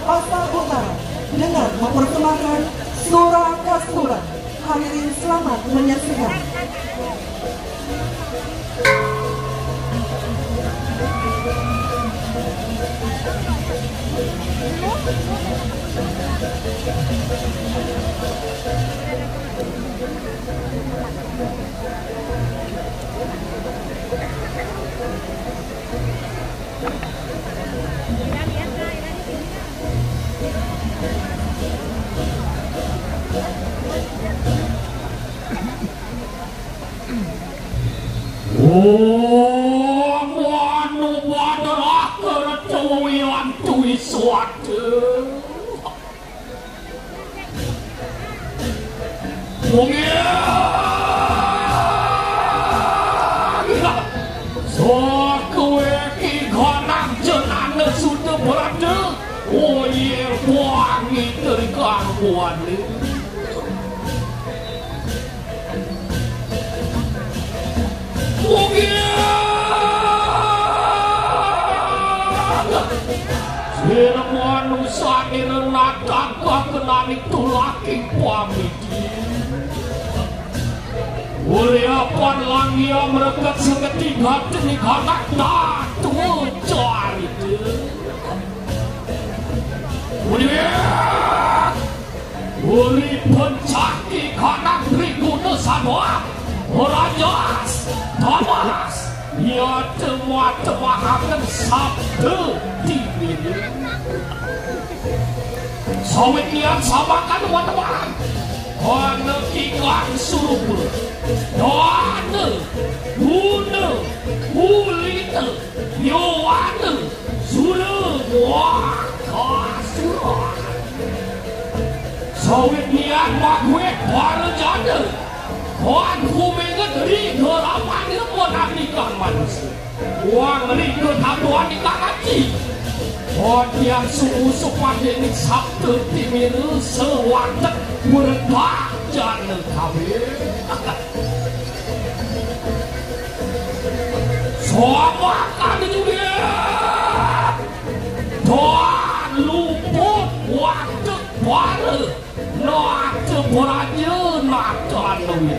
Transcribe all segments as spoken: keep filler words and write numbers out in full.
Pasar Utara dengan mempersembahkan Sura Kastura. Hadirin selamat menyaksikan. Oh, manu badarah kertui antui suatu. Mungil. Sakuwi ki ganang jenana suda berada. Oyir wangi terikang buane. Mungil. Sira manusa nira natang kakenaning tulaking pamit. Uriapan langia mreket seketi gatini ganak tatu carita. Uriak! Uri pencaki ganak triguna sadua. Rajas, tamas. Ia temah-temahaken sabda tiwini. Sawit niat samakan wateman. Ana tigang surupa. Dana, guna, ulita, yowana, sura, wah, kasura. Sawit niat makuwit para janda. Wan kumenget ri gerapan ilmu nabi kang manusia. Wang ri ketatuan di kakaci. Wan tiang sungguh sepadening sabda timira sawatek meretak jana kawin. Somakan juga. Tuan luput watek para. Nata praja nata anu.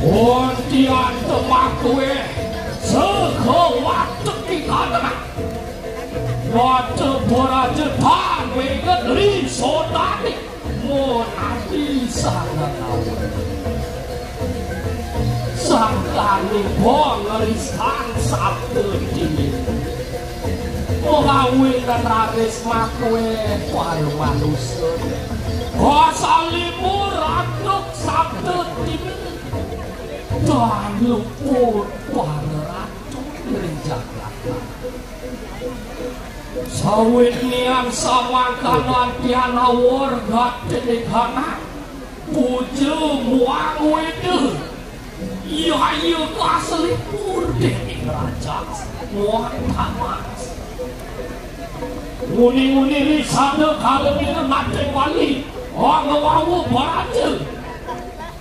Untian temakuih saha watek di kana. Nata praja tan weget ri sodane monati sanganawan. Sangkaning bong ngerisan sabda dini. Pengawingan raris makwe para manusa. Wasalimur antuk sabda dini. Dan luput para ratu ring jagat. Sawit nian samangkanan tian awor gatene ganak. Puja muang weda. Yaya kasli pur dening raja muang tamas. Nguni-nguni risana kalemina nate wali. Wang wawu baraja.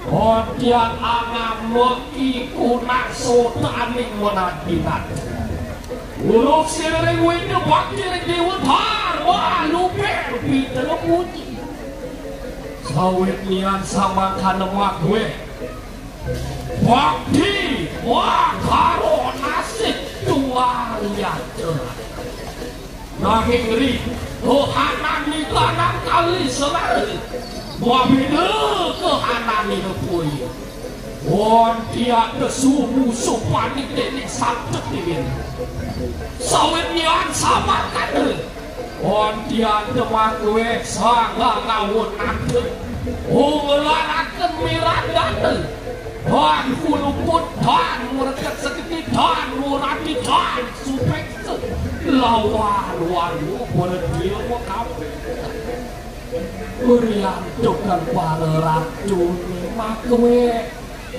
Otian angameki kunang sotaning menadinat. Uruk siring wina bakti ring Dewa Dharma luber pitera puji. Sawit nian samangkana makueh. Bakti wah karo nasib tuwalian. Nanging ri, kahanan nikanan kali selari. Mabeda kahanan ira puya. Won tiada sumu supani dening sabda tiwin. Sawit nian samarkanda. Won tiada makueh sangga ngawun nanda. Unglaraken mirandana. Dan kuluput, dan mureket seketi, dan murati, dan supeksa. Lawan walu berdiwa kabeh. Uriantukan para ratu makuwe.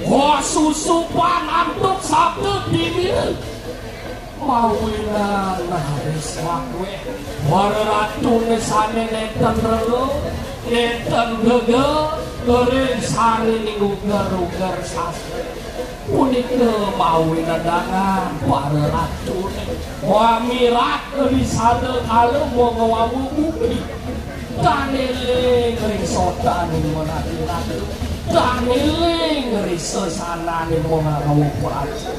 Wah, susupan antuk sabda dini. Mawinan raris makuwe. Para ratune sane nenten rela, nenten gege, ring sarining uger-uger sastra. Punika mawi nedangan para ratu. Wamirat risada kala mongowama bumi. Tan eling ring sotaning menati ratu. Tan eling ring sesananing mongarawa praja.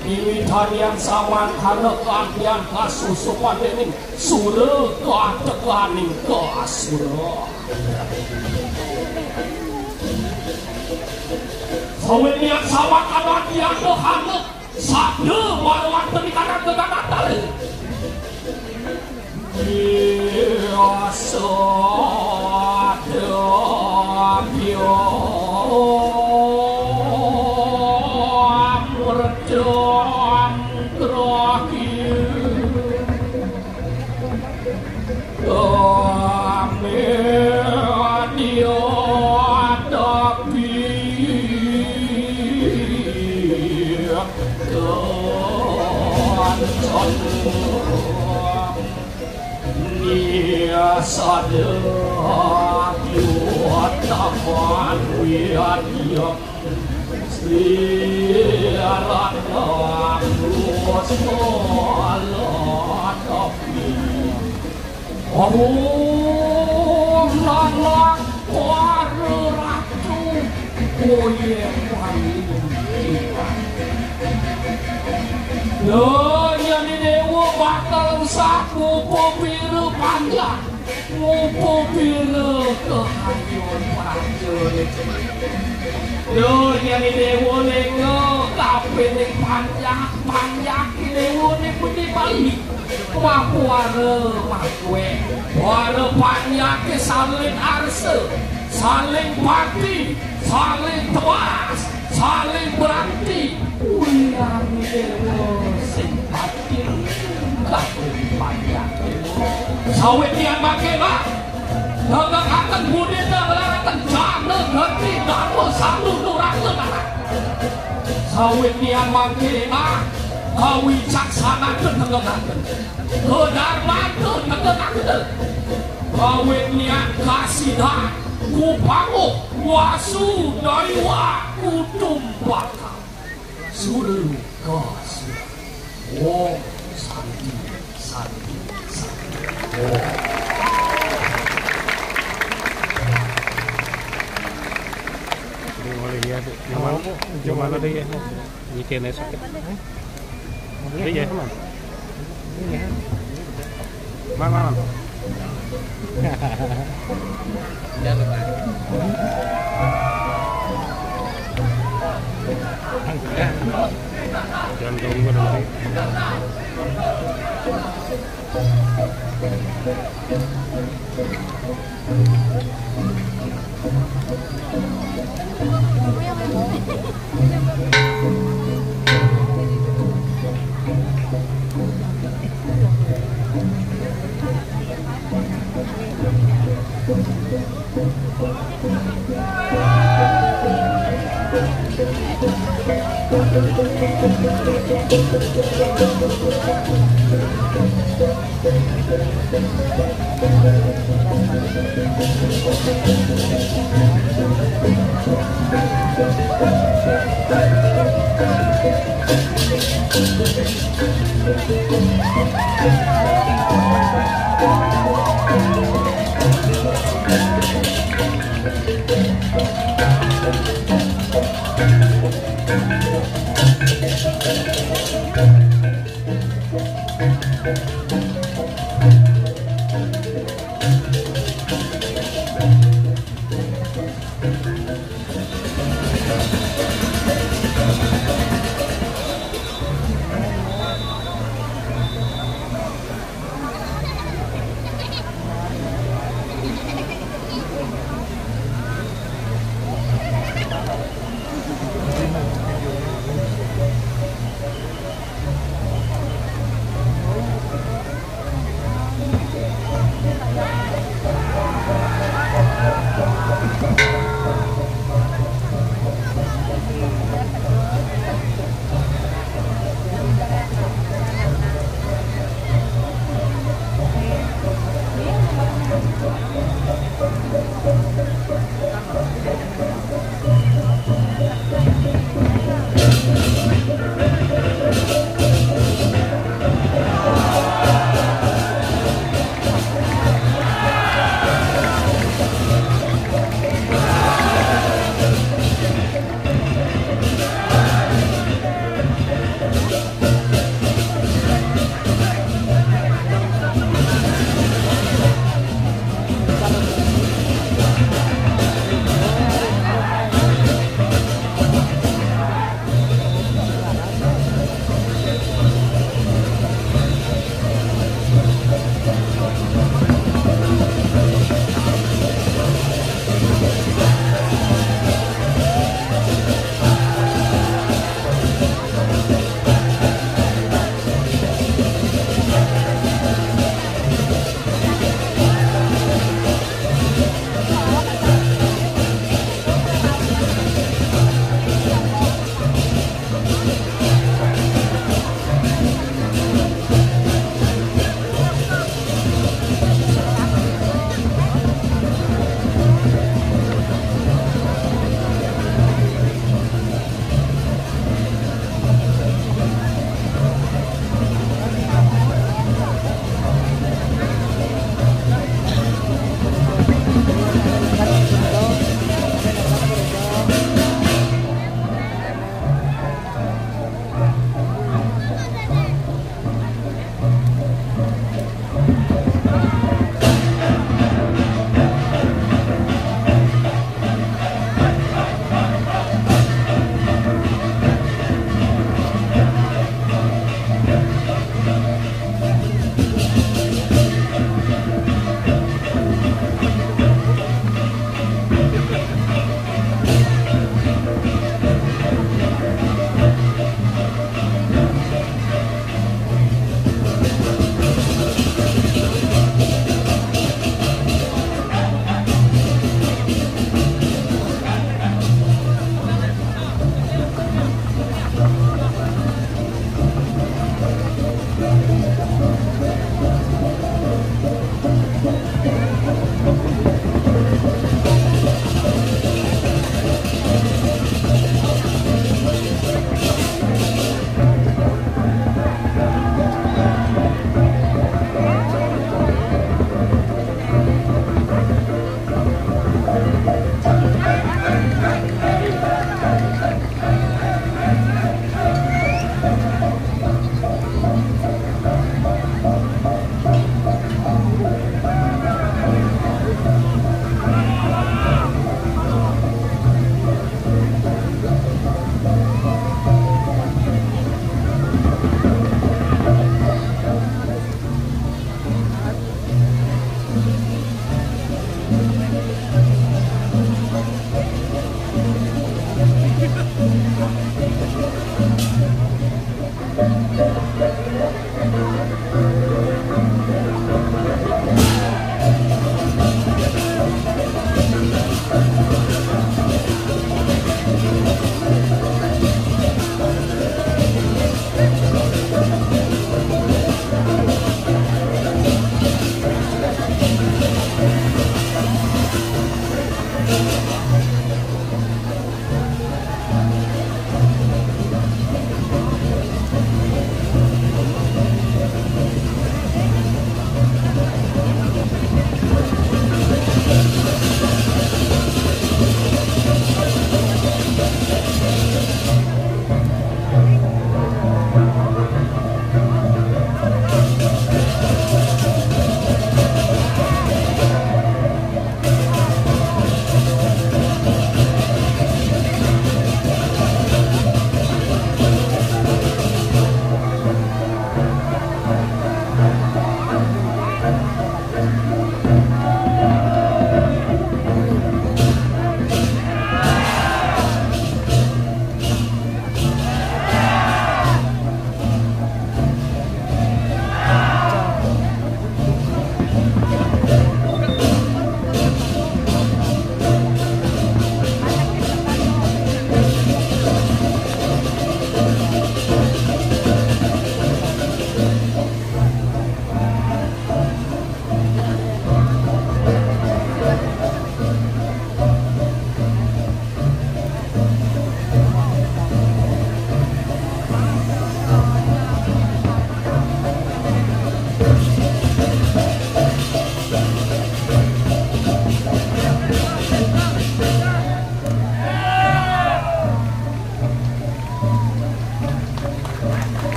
Wiwitanian samangkana kandian kasusupan dening sura katekaning kasura. Sawinian samangkana kandian kahana sabda marwanteni kanang kekanatale. Iya sadya amrta Om Nana Para Ratu. Koye paling hebat. Lho, yene dewa bakal sapu pira panjak. Ngupu pira kehayuan prajane. Lho, yene dewa lenga kapining panjak, panjak dewa ne putih Bali. Mapuara makwe, para panyake saling arsa, saling bakti, saling tewas, saling berakti. Uyang dewa sing bakti, bakti panyake. Sawit tiang bakti, Pak. Negegaken budina, negegaken jana, gati, dharma, sandu, nuraka, nanak. Sawit nian mangke, ah, kawicaksanan negegaken. Kedarman negegaken. Kawit nian kasidan, kupanguh, wasu, daiwa, kutumpaka. Suru, kasidan. Om Santi, Santi, Santi. Om. Ini boleh ya, Dek. Yang mana? Yang mana, Dek, ya? Ini kena sakit. Dek, ya, mana? Ini ya. Mana, mana? Jangan lupa. Jangan ganggu nanti.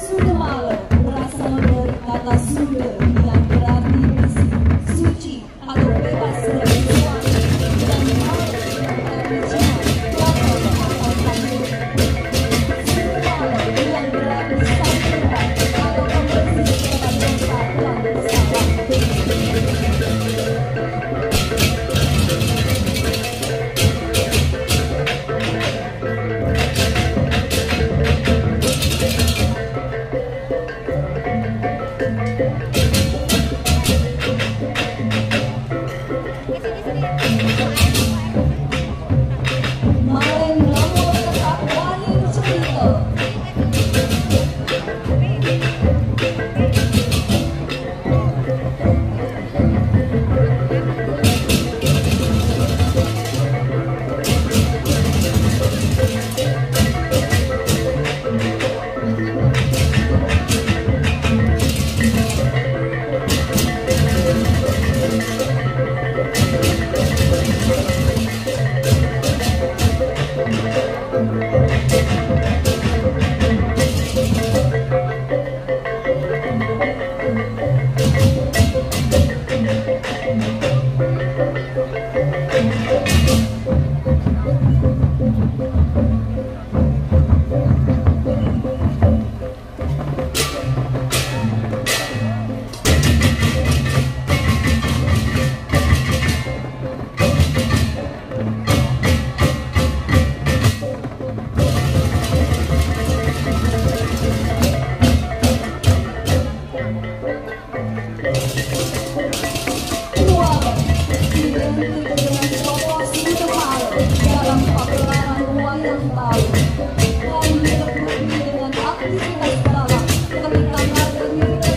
Sudemala berasal dari kata suda yang berarti bersih, suci, atau bebas dari sesuatu dan mala yang berarti jinak, kotor, atau hancur. Sudemala yang berarti sanjungan atau pembersih terhadap dosa dan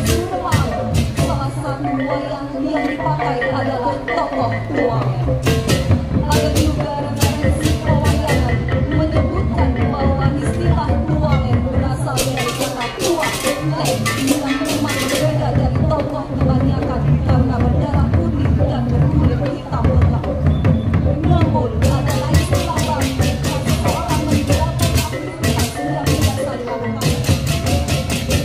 kesalahan. Salah satu wayang yang dipakai adalah tokoh tuang. Ada juga referensi pewayangan menyebutkan bahwa istilah tuang berasal dari kata tuak, leh, yang memang berbeda dari tokoh kebanyakan karena berdarah putih dan berkulit hitam pekat. Namun, ada istilah lain jika seseorang menjalankan aktivitas yang biasa dilakukan.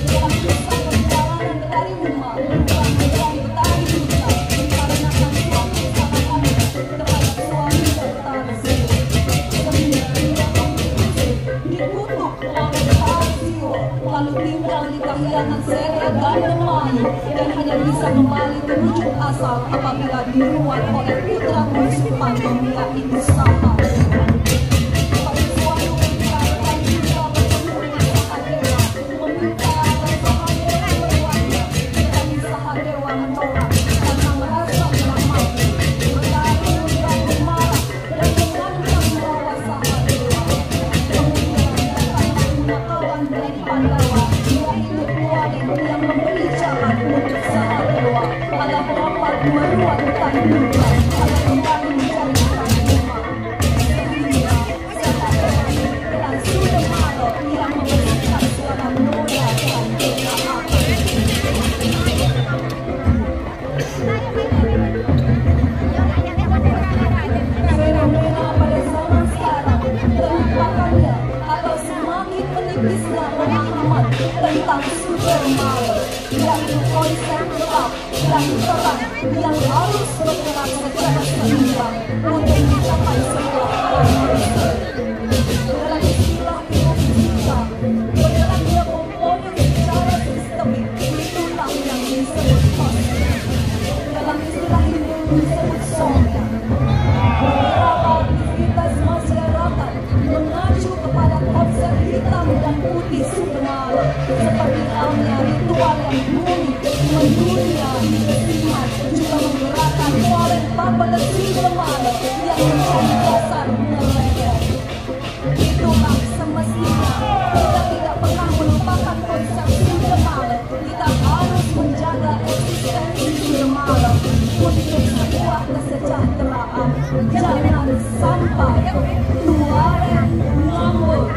Dalam kisah perjalanan dari rumah, berubah menjadi petani juga dikarenakan suami sangat aneh terhadap suaminya, petani sihir, sehingga ia memilih dikutuk oleh petani sihir, lalu tinggal di Kahyangan Sere dan Lemai, dan hanya bisa kembali ke wujud asal apabila diruat oleh putra bungsu Pandemia Indu Sapa. Sebagai suami, kita akan juga bertemu Islam pemahaman tentang sumber malam, yaitu konsep gelap dan terang yang harus bergerak secara seimbang untuk mencapai sebuah harmonis. Dalam istilah ilmu fisika, bergeraknya komponen secara sistemik, itulah yang disebut kosmik. Dalam istilah ilmu disebut sosmed. Beberapa aktivitas masyarakat mengacu kepada konsep hitam dan putih sumber malam, seperti halnya ritual yang bumi, mendunia, simat, juga menggerakkan kuaren papan dan sumber malam yang menjadi dasar mereka. Itulah semestinya kita tidak pernah melupakan konsep sumber malam. Kita harus menjaga eksistensi sumber malam untuk sebuah kesejahteraan. Jangan sampai tuaren ngambek.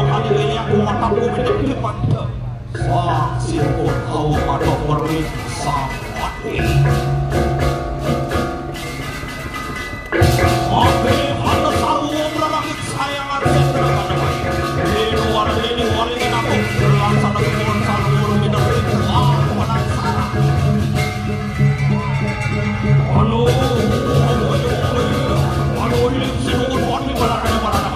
Kali ini aku akan memiliki mantap. Saksi hukum kau pada permit sampai. Oke, halo, salam, berlangit sayangan, saya berangkat. Ini luar, ini luar, ini aku. Laksana kekuatan salur, kita beri kekuatan kepada sana. Halo, halo, halo, halo, ini si Bogor, ini mana, ini mana?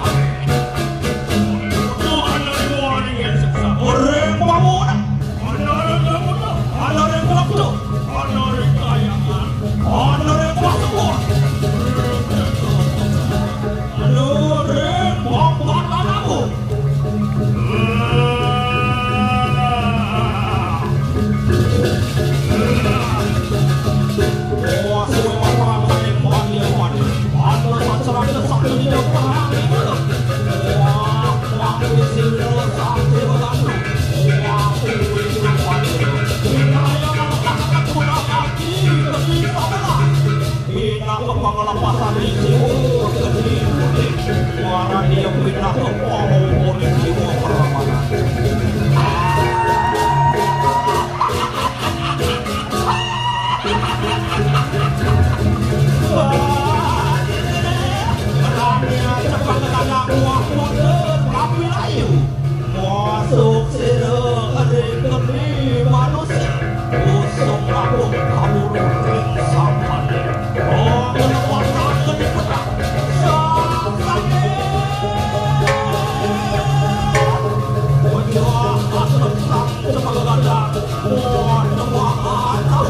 Orang bangun. Orang bangun. Orang bangun. Orang kaya. Orang bangun. Orang bangun. Ina kepangelapasan di jiwa sedih. Suara dia pindah ke pohon kulit jiwa perlawanan. Wah, cepat ke tanah buah kuat, tapi layu. Masuk sira ring negeri manusia. Usung aku kamu ring sampan. Oh, kekuatan geni pedang. Sampan. Wajah asal terang cepat gadang. Oh, nama atau.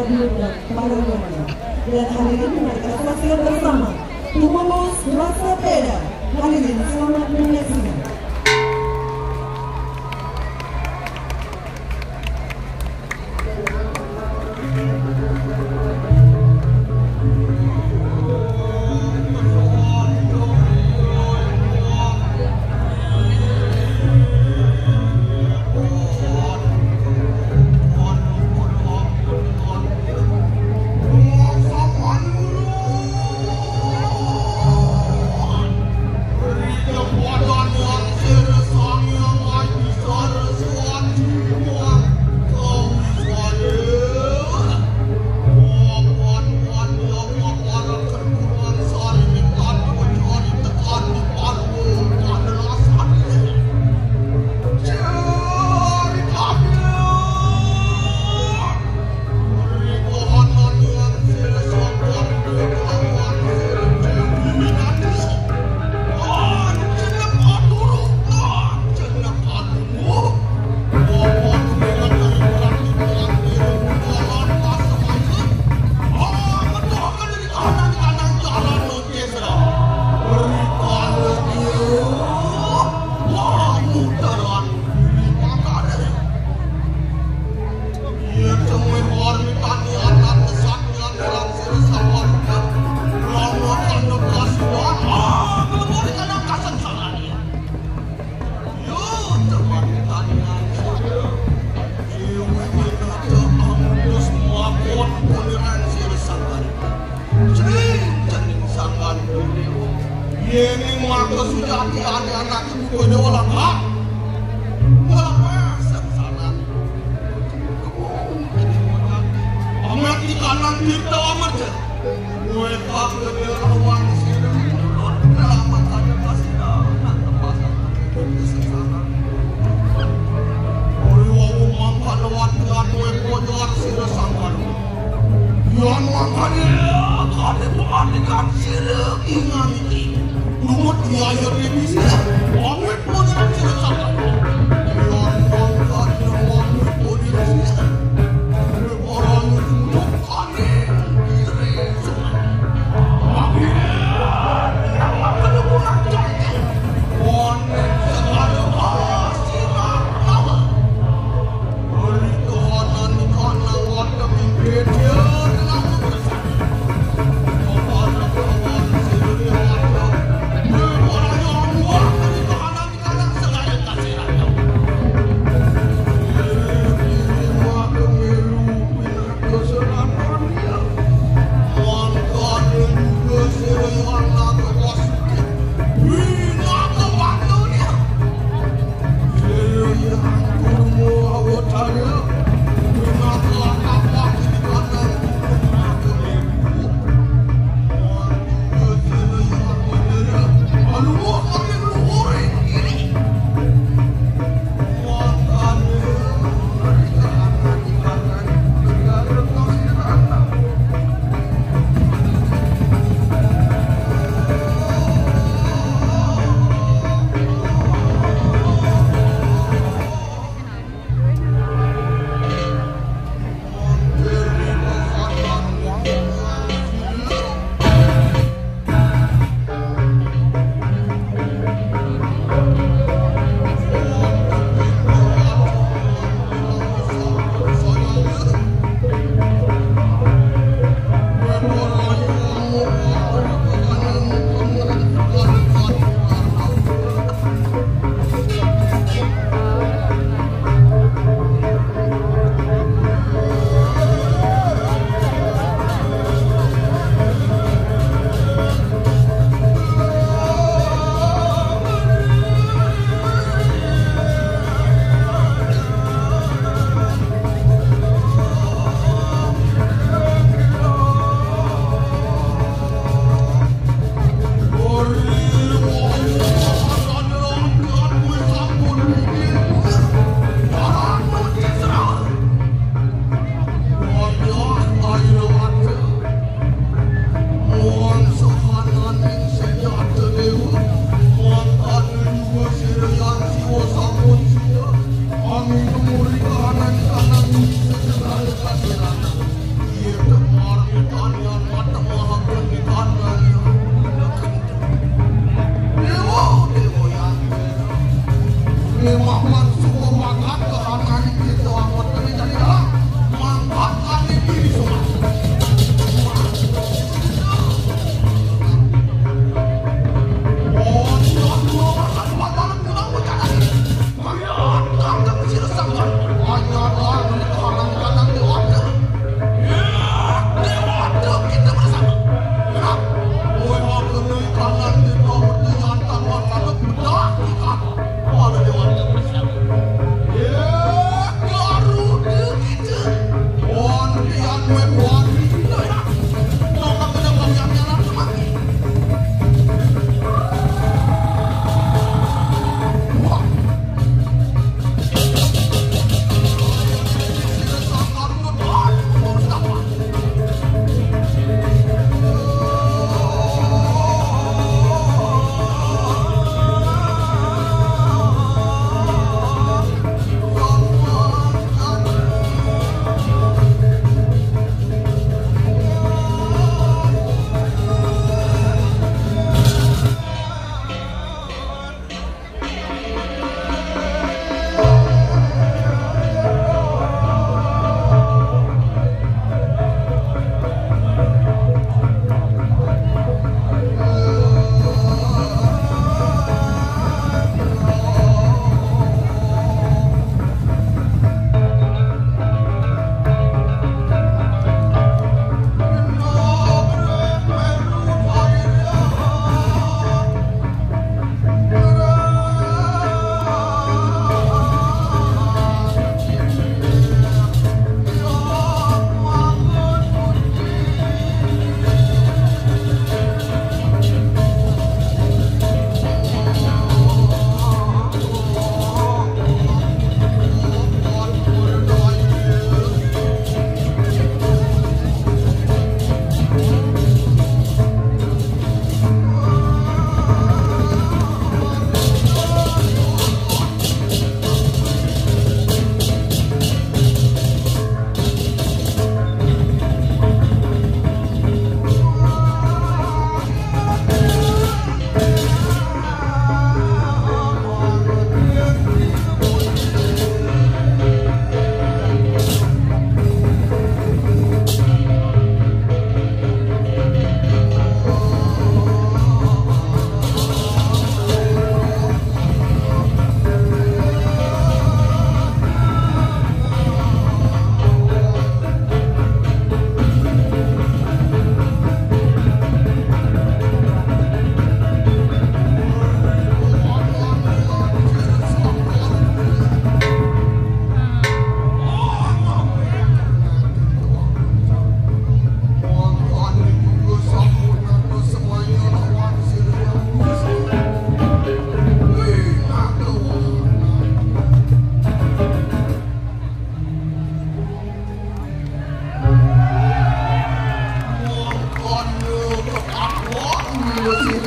Para Roma. Dan hadirin, mari kita saksikan bersama Tumulus Rasa Peda. Hadirin, selamat menyaksikan. Yeni mata sujati ane anak ibu konyol, Kak. Wala pasang sana. Amat di kanan kita amat ya. Gue pak gede awang sini. Lama ada kasih dah. Nak tempat sana. Ori wau mangkana watian wekojor sira sangkan. Yan mangkane kade pematikan sira ingan iki. Lumut biaya dewi sira. Awet pun sira sangkan. Yan mangkane wamit pun sira. Orang itu kade kire sungai. Amin.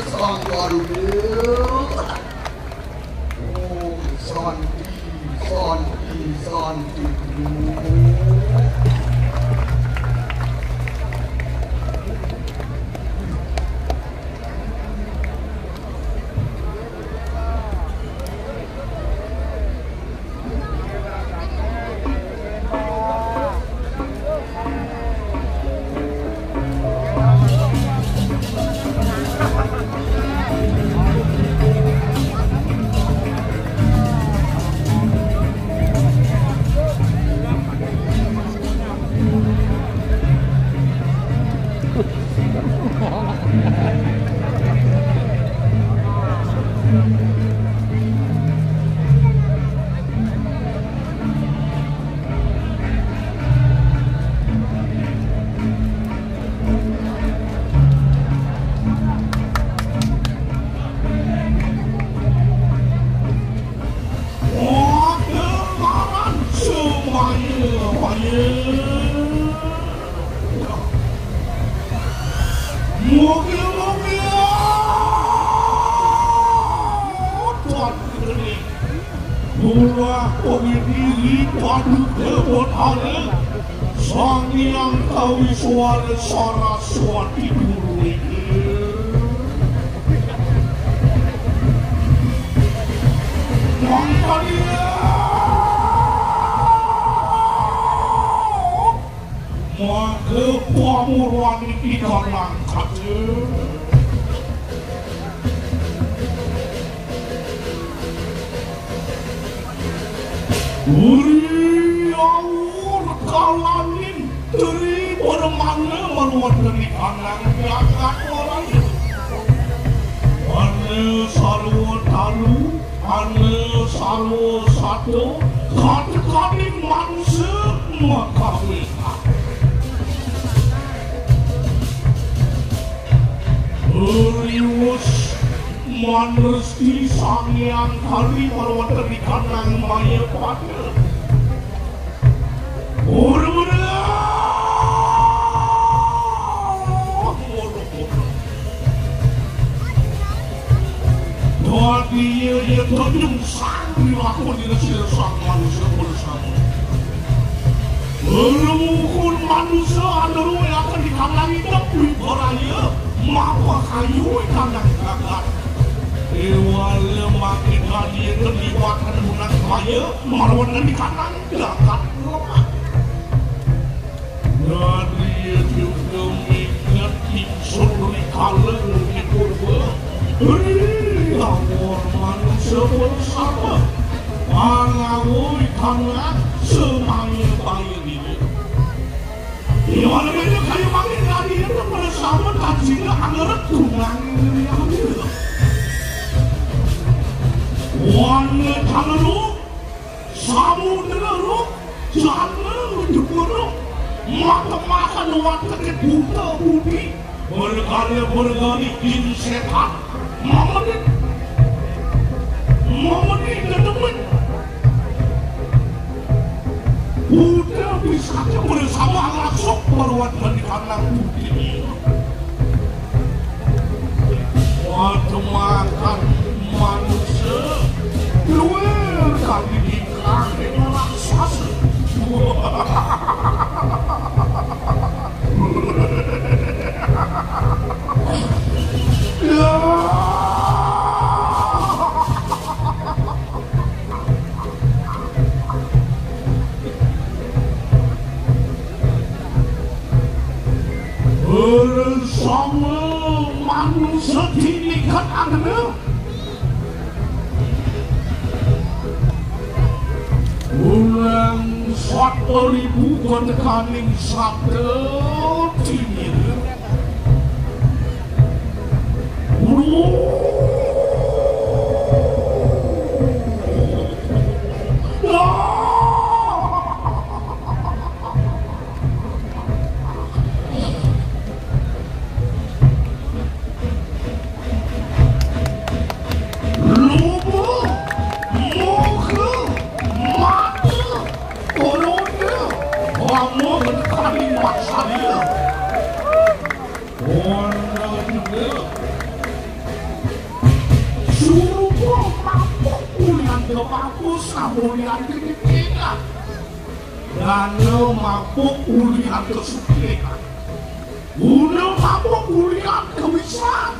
Sang Garuda. Om Santi, Santi, Santi. Mugi-mugi Tuhan Geni murah pemidiri padu kebon ale Sang Hyang Kawiswara Saraswati Guru. Mangkaliat mangke pamurwani pikanangkat. Uri aur kalaning teri bermana meruat dari kanang jagat orang. Ane sarwa talu, ane sarwa sato, kadekaning mansa makawin. Riwus manresti Sang Hyang Kali marwata di kanang maya pada. Ora-ora. Dadi iya, iya tunjung sang dilakoni sira sang manusia bersama. Rukun manusia anu ruwe akan dikalangi tepi baraya mapa kayu kandang gagat. Iwale makin kali terlibat anunan kaya marwan di kandang gagat lemah. Dadi juga mingat ingsun rikala nuli purba. Ri awor manusia bersama. Mangawu ikangan semaya bayi diri. Iwan beda kayu mangin tadi itu bersama tansina angeret tunang diri ambil. Wan kalalu Samudra roh, jana jepara, mata-mata nuwat tekit buta budi, bergala-bergani jin setan, mamenit, mamenit dedemen. Buta pisaka bersama langsung perwat dari kandang budi. Waduh, makan manusia. Luar kali di kaki raksasa. Ya. Bersama manusia tinikan anda. Ulang satu ribu konekaning satu tinir. Lubu, muka, mata, ronda, kamu kali masalah. Ronda juga. Kepapus kamulyan demikian. Dana mabuk ulian kesukiran. Guna mabuk ulian kewisan.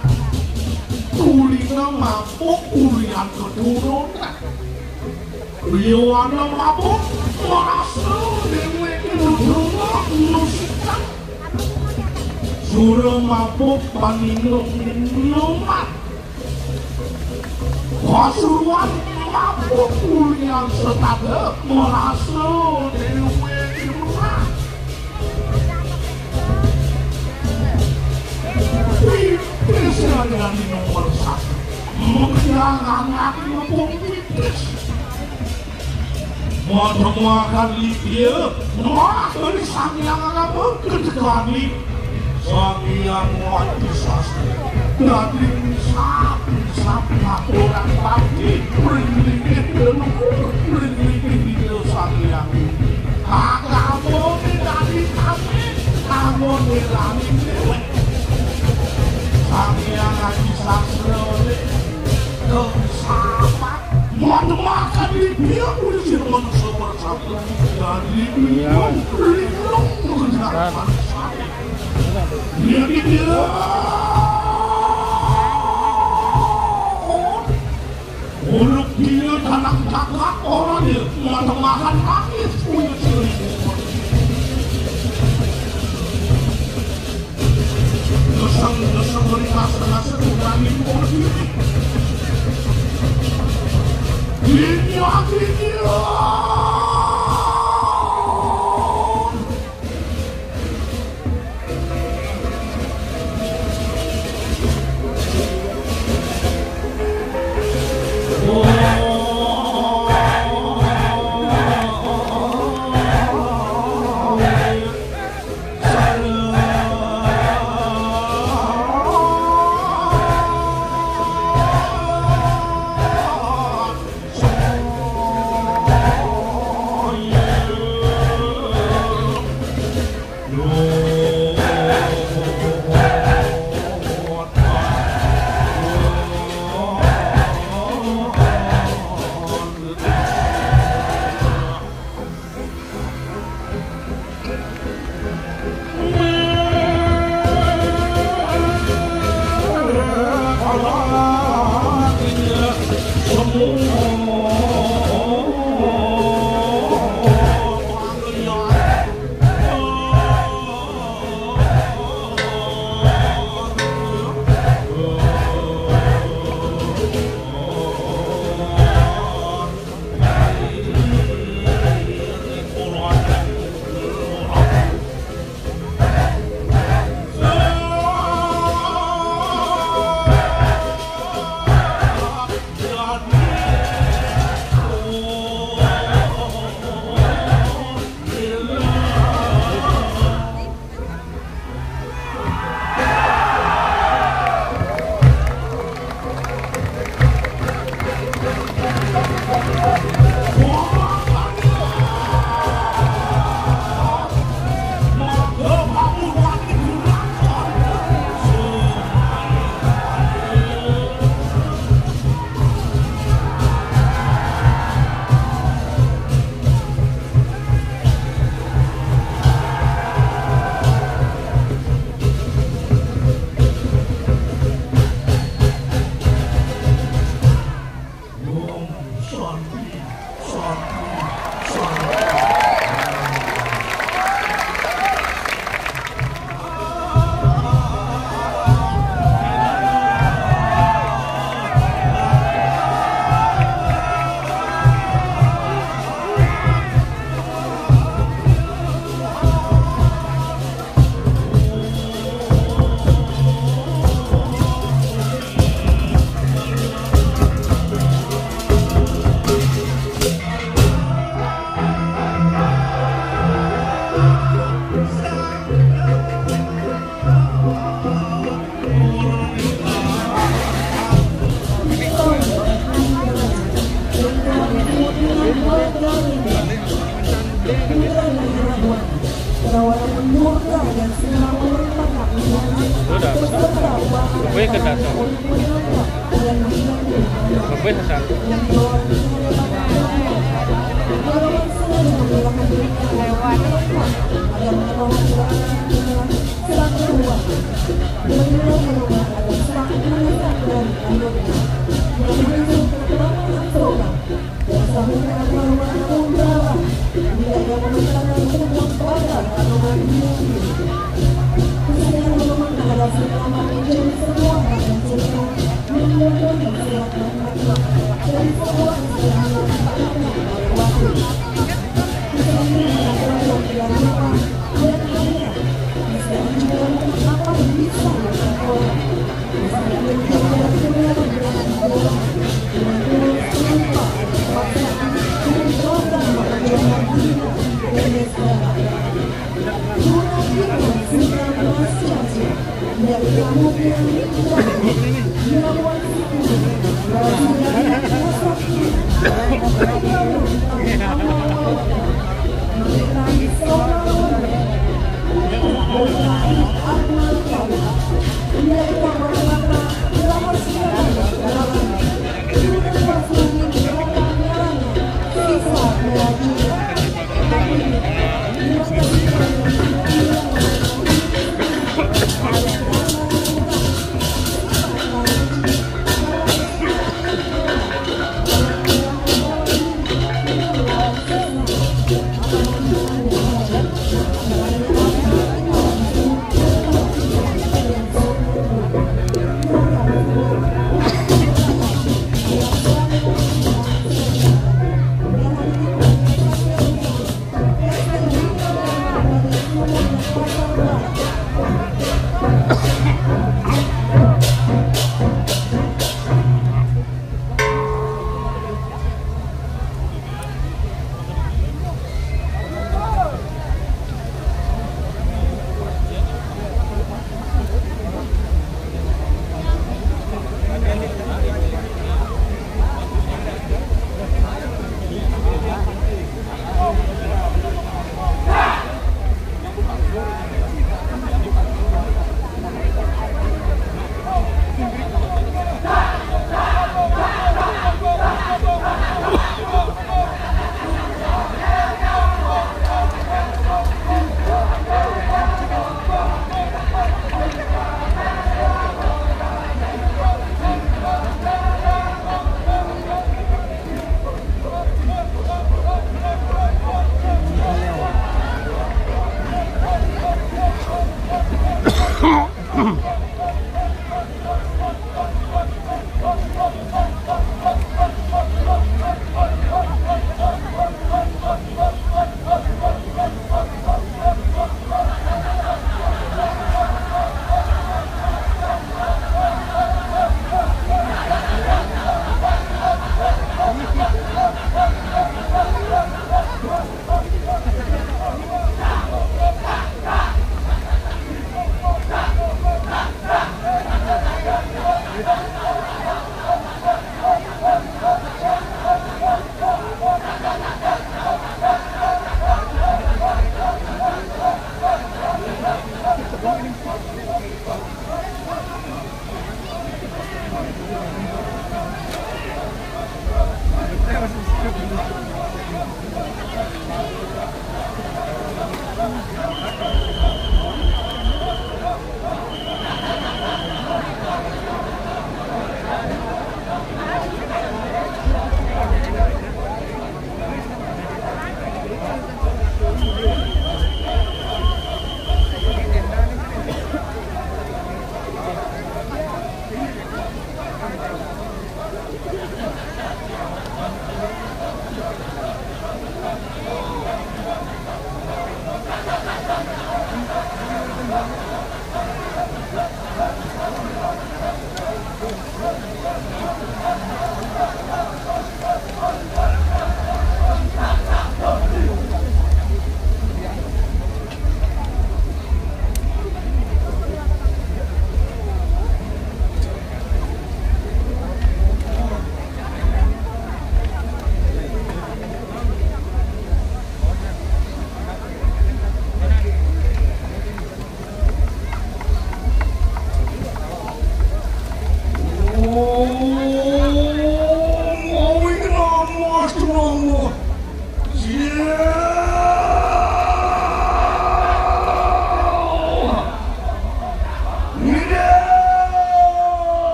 Tulina mabuk ulian keturunan. Liwana mabuk merasa deweke nuduh nusikan. Sura mabuk paninung numan. Pasuruan mabuk ulian setada merasa deweke menang. Pipis yang nomor satu. Mengenang anak ngepung pipis. Madhemaken Libya, nuwun ring Sang Hyang Rama kedekani Sang Hyang Wadi Sastra. Dadi sapi-sapi laporan bakti, mriki leluhur, mriki Sang Hyang. Agama dadi kami, anggon nirani dewek. Sang Hyang Wadi Sastra, sahabat. Mata makan di dia udah sih teman sobat satu. Dari Iya. Linglung mengenal Kan. Dia di dia. Uluk dia tanah cakak orang dia. Mata makan langit punya sendiri. Gesang, gesang, merikas, rasa, berani, berani. Ini hatinya. Udah. Gue ke dasar. Gue ke dasar.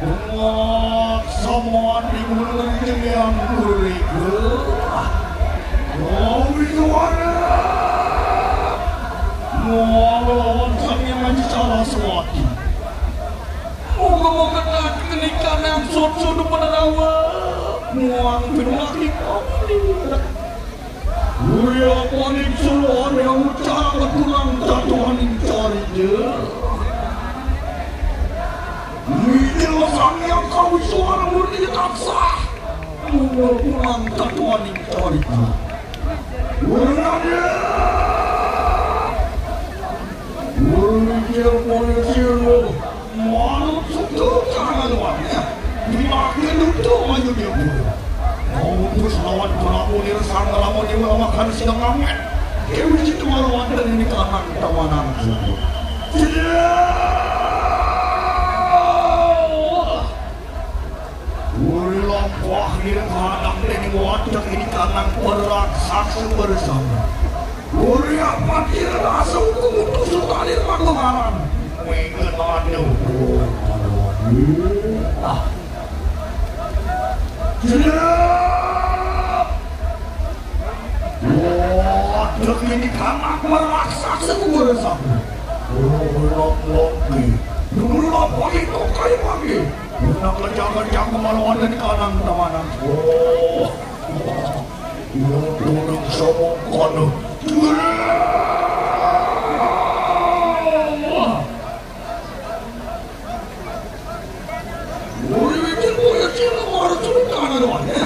Penguat sama di mulai yang kuriku. Mau juara. Mau lawan kami yang salah suatu. Moga-moga tak kenikah yang suatu penerawa. Muang pinulaki kami. Uya panik suara yang ucap tulang tatuan carita. Mija sang yang kau suara murni taksah. Uya pulang tatuan carita. Urang dia. Urang dia panik suara. Manut suku kahaluannya, dimakan untuk maju dia pun. Mau terus lawan pelaku dia sang lamun dia makan siang ngamet. Dia mesti kemaluan dan ini kalangan tawanan suku. Tidak. Uri lampah di hadang dene wadah ini kanang peraksasa bersama. Uri apa kira rasa hukum itu sultanin makoharan. Mengenai hukum. Ah. Jelas. Waduh, ini kanak meraksasa kuasa. Lok-loki. Lok-loki kok kayak lagi. Guna kencang-kencang kemaluan dan kanan tamanan. Oh. Iya, orang sama kono. Woi, mikir, woi, kira mau harus turun tangan doang, ya.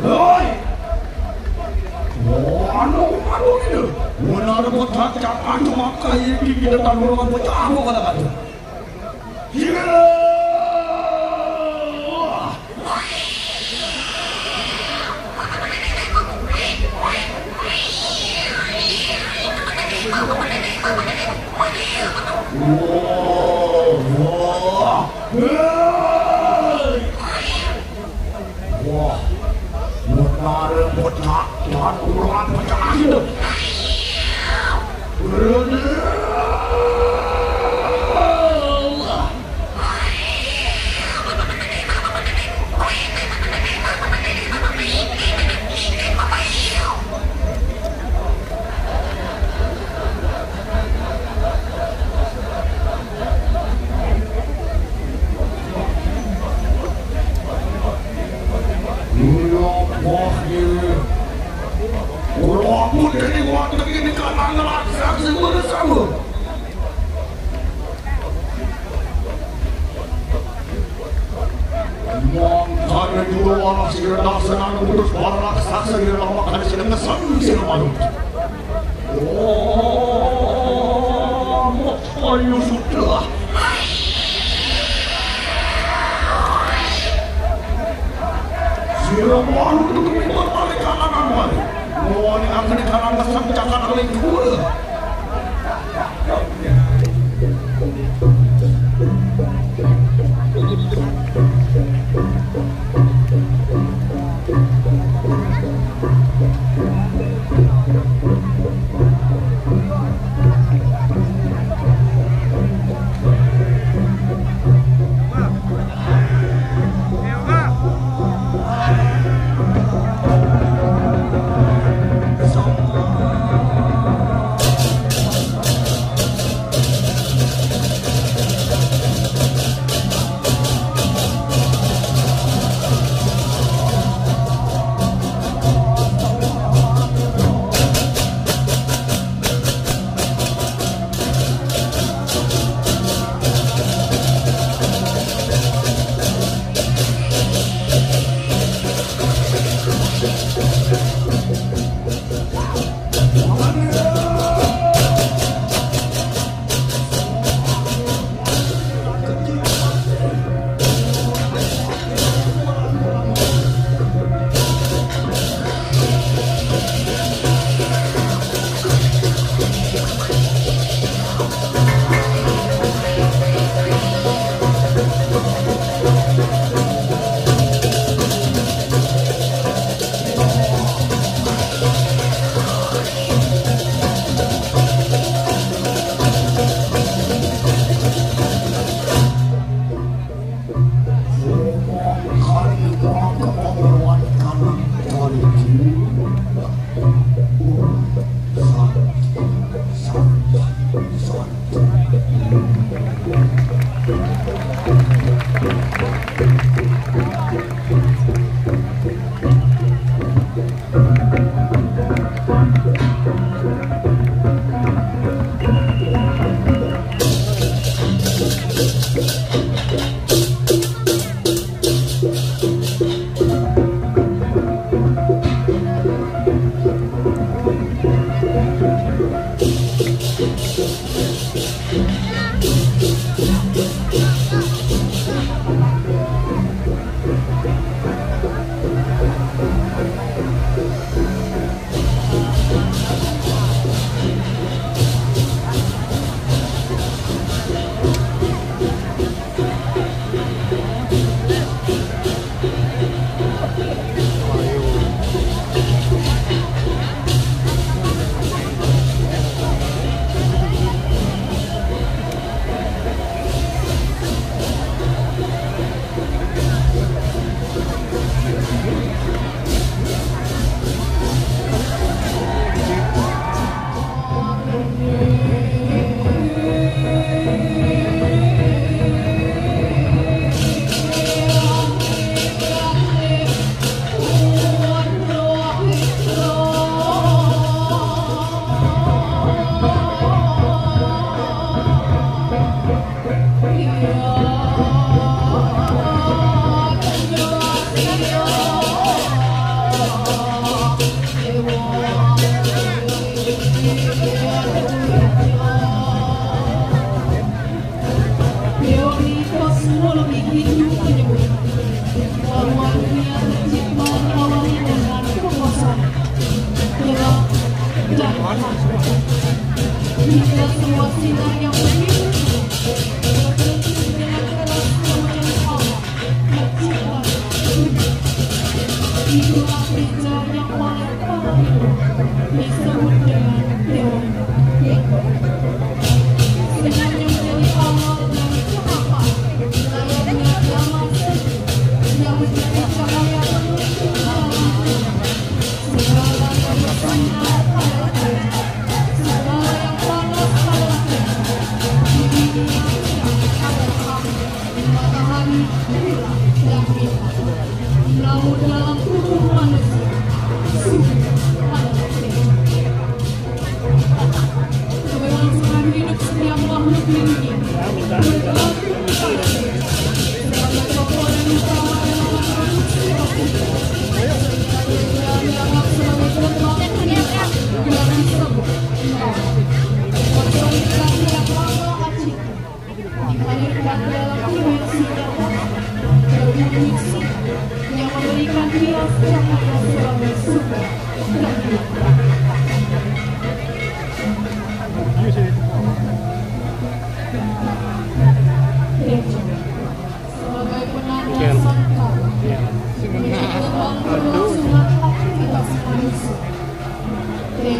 Woi. Anu, anu ini. Benar buat hak cak anu maka ini kita tahu dengan bocah apa kata-kata. Wah, benar pecah, Tuhan, ulang pecah itu. Mangkana juru walah sira daksanana putus para raksasa ira lama kada sira ngesan sira manut. Oh, ayo sudah. Sira manut untuk mimbar balik kalangan balik. Wani angkene karang kesang cakar lingkul.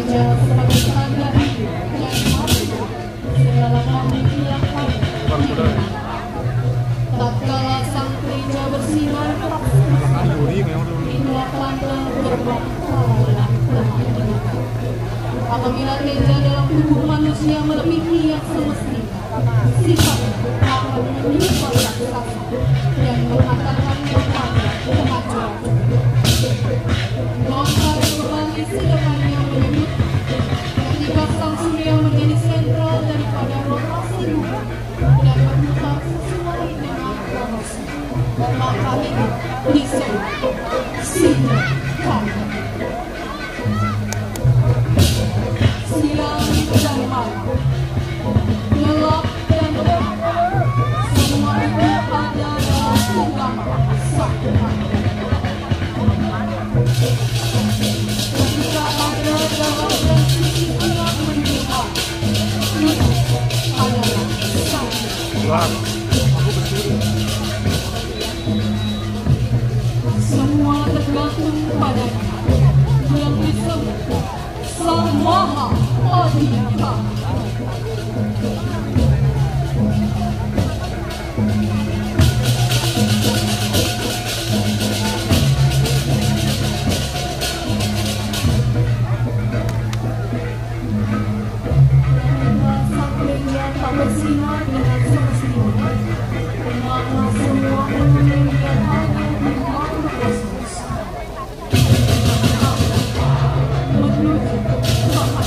Sebagai tanda hidup dan mati segala makhluk yang hadir. Tatkala sang gereja bersinar tak semestinya, itulah tanda gerbang salah dan telah dibuka. Apabila gereja dalam tubuh manusia melebihi yang semestinya, sifat akan menyerupai raksasa dan mengantarkannya pada kehancuran. Gonzalo Bali sederhananya menyebut, ketika sang surya menjadi sentral daripada rotasi bumi dan berputar sesuai dengan kronos, maka ini disebut sinkron. Siang dan malam, gelap dan terang, semua itu ada dalam genggaman satu hati. Ketika ada dalam dan sisi gelap mendekat, itu adalah satu. Semua tergantung padanya yang disebut Sang Maha Adhika. Sang gereja tak bersinar dengan semestinya, maka semua hulu yang ada di makhluk kosmos menuju kehancuran.